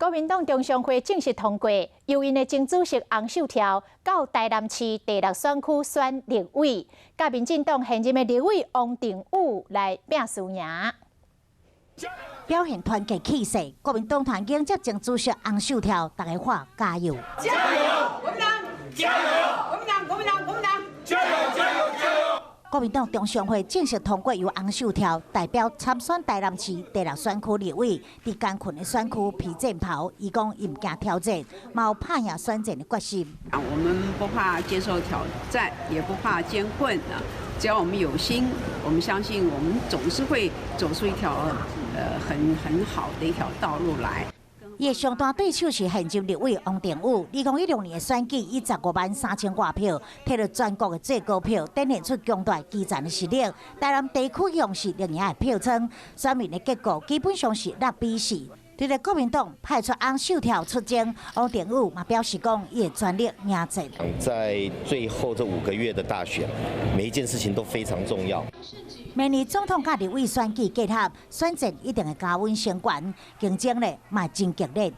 國民黨中常會正式通過，由𪜶的前主席洪秀柱到台南市第六選區選立委，佮民進黨現任的立委王定宇來拚輸贏。表現團結氣勢，國民黨團迎接前主席洪秀柱，大家喊加油！加油！國民黨加油！國民黨，國民黨，國民黨加油！加油！加油！國民黨中常會正式通過，由洪秀柱代表參選台南市第六選區立委，佇艱困的選區披戰袍，伊講伊毋驚挑戰，嘛有拍贏選戰的決心。啊，我們不怕接受挑戰，也不怕艱困啊！只要我們有心，我們相信我們總是會走出一條很好的一條道路來。伊的上大對手是現任立委王定宇，2016年的選舉以15萬3千外票，摕著全國的最高票，展現出強大基層的實力。台南地區用是另贏的票倉，選民的結果基本上是6比4。佇咧國民黨派出洪秀柱出征，王定宇嘛表示講，伊會全力迎戰。在最後這5個月的大選，每一件事情都非常重要。明年總統佮立委選舉結合，選戰一定會加溫升懸，競爭咧嘛真激烈。